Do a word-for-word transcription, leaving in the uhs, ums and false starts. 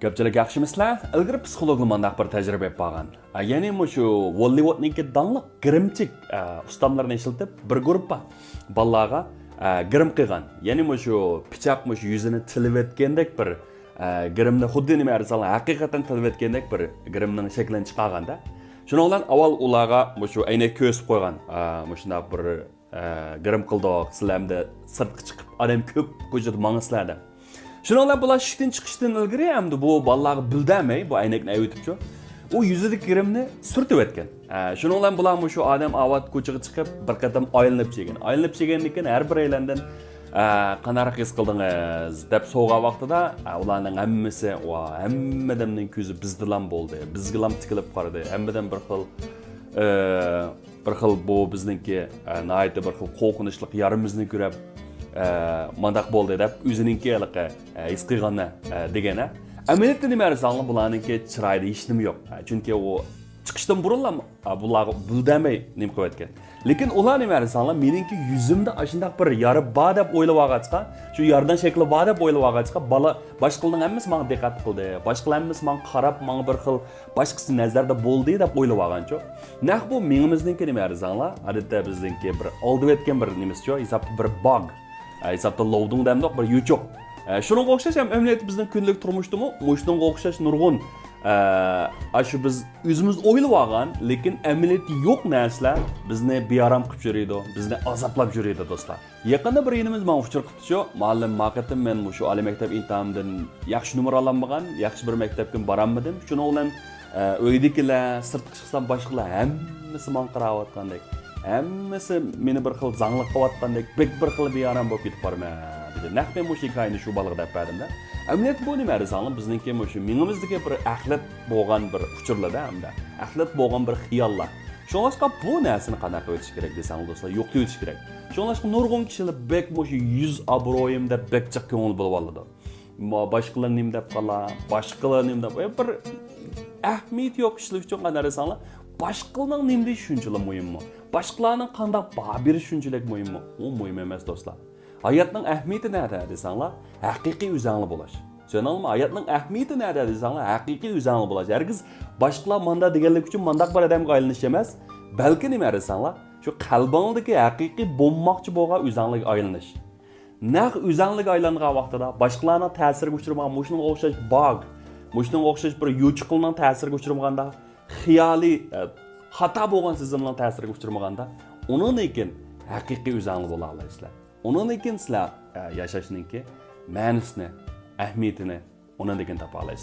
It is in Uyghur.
كۆپچىلىك ياخشىمۇسىلەر؟ ئىلگىرى پسىخولوگلار مانداق بىر تەجرىبە ئېلىپ بارغان. ئە، يەنى مۇشۇ ھوللىۋۇدنىڭكى داڭلىق گىرىمچىك، ئە، ئۇستاملىرىنى ئىشلىتىپ بىر گۇرۇپپا بالىلارغا، ئە، گىرىم قىلغان. يەنى مۇشۇ پىچاق مۇشۇ يۈزىنى تىلىۋەتكەندەك بىر، ئە، گىرىمنى خۇددى نېمە دېسەڭلار ھەقىقەتەن تىلىۋەتكەندەك بىر گىرىمنىڭ شەكلىنى چىقارغاندا. شۇنىڭ بىلەن ئاۋۋال ئۇلارغا مۇشۇ ئەينەك كۆرسىتىپ قويغان. ئە، مۇشۇنداق بىر ئە، گىرىم قىلدۇق، سىلەر ئەمدى سىرتقا چىقىپ، ئادەم كۆپ كوچىدا ماڭىسىلەر دەپ. شۇنىڭ بىلەن بۇلار ئىشىكتىن چىقىشتىن ئىلگىرى ئەمدى بۇ بالىلارغا بىلدۈرمەي، بۇ ئەينەكنى ئەۋېتىپچۇ، ئۇ يۈزىدىكى گىرىمنى سۈرتۈۋەتكەن. ئە، شۇنىڭ بىلەن بۇلار مۇشۇ ئادەم ئاۋات كوچىغا چىقىپ، بىر قېتىم ئايلىنىپ چىقكەن. ئايلىنىپ چىقكەندىن كېيىن ھەر بىرەيلەندىن، ئە، «قانداق ھېس قىلدىڭىز؟» دەپ سورىغان ۋاقتىدا، ئە، ئۇلارنىڭ ھەممىسى، ۋا، ھەممىدەمنىڭ كۆزى بىزدىلا بولدى. بىزگىلا تىكىلىپ قارىدى. ھەممىدەم بىر خىل، ئە، بىر خىل بۇ بىزنىڭكى، ئە، ناھايىتى بىر خىل قورقۇنچلۇق يارىمىزنى كۆرۈپ، ئە، مانداق بولدى دەپ ئۆزىنىڭكى ھېلىقى، ئە، ھېس قىلغاننى، ئە، دېگەن، ئە. ئەمەلىيەتتە نېمە دېسەڭلار، بۇلارنىڭكى چىرايىدا ھېچ نېمە يوق. ئە، چۈنكى ئۇ چىقىشتىن بۇرۇنلا، ئە، بۇلارغا بىلدۈرمەي نېمە قىلىۋەتكەن. لېكىن ئۇلار نېمە دېسەڭلار، مېنىڭكى يۈزۈمدە ئاشۇنداق بىر يارا بار دەپ ئويلىۋالغاچقا، شۇ يارىنىڭ شەكلى بار دەپ ئويلىۋالغاچقا، بالا، باشقىلارنىڭ ھەممىسى ماڭا دىققەت قىلدى. باشقىلار ھەممىسى ماڭا قاراپ، ماڭا بىر خىل باشقىچە نەزەردە بولدى دەپ ئويلىۋالغانچۇ. نەق بۇ مېڭىمىزنىڭكى نېمە دېسەڭلار، ئادەتتە بىزنىڭكى بىر ئالدىۋەتكەن بىر نېمىسىچۇ، ھېسابتا بىر باگ. ئە، ھېسابتا لوۋدۇڭ دەمدۇق، بىر يوچۇق. ئە، شۇنىڭغا ئوخشاش ھەم ئەمەلىيەتتە بىزنىڭ كۈندىلىك تۇرمۇشتىمۇ مۇشۇنىڭغا ئوخشاش نۇرغۇن، ئە، ئاشۇ بىز ئۆزىمىز ئويلىۋالغان، لېكىن ئەمەلىيەتتە يوق نەرسىلەر بىزنى بىئارام قىلىپ يۈرىدۇ، بىزنى ئازابلاپ يۈرىدۇ، دوستلار. يېقىندا بىر ئىنىمىز ماڭا ئۇچۇر قىپتىچۇ، مۇئەللىم، ما قېتىم مەن مۇشۇ ئالىي مەكتەپ ئىمتىھانىدىن ياخشى نومۇر ئالالمىغان، ياخشى بىر مەكتەپكىمۇ بارالمىدىم. شۇنىڭ بىلەن، ئە، ئۆيدىكىلەر، سىرتقا چىقسام باشقىلار ھەممىسى ماڭا قاراۋاتقاندەك، ھەممىسى مېنى بىر خىل زاڭلىق قىلىۋاتقاندەك، بەك بىر خىل بىئارام بولۇپ كېتىپ بارىمەن، دېدى. نەق مەن مۇشۇ ھېكايىنى شۇ بالىغا دەپ بەردىم-دە. ئەمەلىيەتتە بۇ نېمە دېسەڭلار، بىزنىڭكى مۇشۇ مېڭىمىزدىكى بىر ئەخلەت بولغان بىر ئۇچۇرلار-دە ھەمدە. ئەخلەت بولغان بىر خىياللار. شۇڭلاشقا بۇ نەرسىنى قانداق قىلىۋېتىش كېرەك دېسەڭلار، دوستلار، يوقىتىۋېتىش كېرەك. شۇڭلاشقا نۇرغۇن كىشىلەر بەك مۇشۇ يۈز ئابرۇيۇم دەپ بەك جىق كۆڭۈل بولۇۋالىدۇ. ما-، باشقىلار نېمە دەپ قالا، باشقىلار نېمە دەپ، ئە، بىر ئەھمىيىتى يوق كىشىلەر ئۈچۈن قانداق دېسەڭلار، باشقىلارنىڭ نېمە دېيىشى شۇنچىلا مۇھىممۇ؟ باشقىلارنىڭ قانداق باھا بېرىشى شۇنچىلىك مۇھىممۇ؟ ئۇ مۇھىم ئەمەس، دوستلار. ھاياتنىڭ ئەھمىيىتى نەدە دېسەڭلار، ھەقىقىي ئۆزەڭلار بولۇش. چۈشەندىڭلارمۇ؟ ھاياتنىڭ ئەھمىيىتى نەدە دېسەڭلار، ھەقىقىي ئۆزەڭلار بولاش. ھەرگىز باشقىلار ماندا دېگەنلىكى ئۈچۈن مانداق بىر ئادەمگە ئايلىنىش ئەمەس، بەلكى نېمە دېسەڭلار، شۇ قەلبىڭدىكى ھەقىقىي بولماقچى بولغان ئۆزەڭلىگە ئايلىنىش. نەق ئۆزەڭلىگە ئايلانغان ۋاقتىدا باشقىلارنىڭ تەسىرىگە ئۇچرىمىغان، مۇشۇنىڭغا ئوخشاش باگ، مۇشۇنىڭغا ئوخشاش بىر يوچۇقلارنىڭ تەسىرىگە ئۇچرىمىغاندا، خىيالىي، ئە، خاتا بولغان سېزىمنىڭ تەسىرىگە ئۇچرىمىغاندا، ئۇنىڭدىن كېيىن ھەقىقىي ئۆزەڭلار بولالايسىلەر. ئۇنىڭدىن كېيىن سىلەر، ئە، ياشاشنىڭكى مەنىسىنى، ئەھمىيىتىنى ئۇنىڭدىن كېيىن تاپالايسىلەر.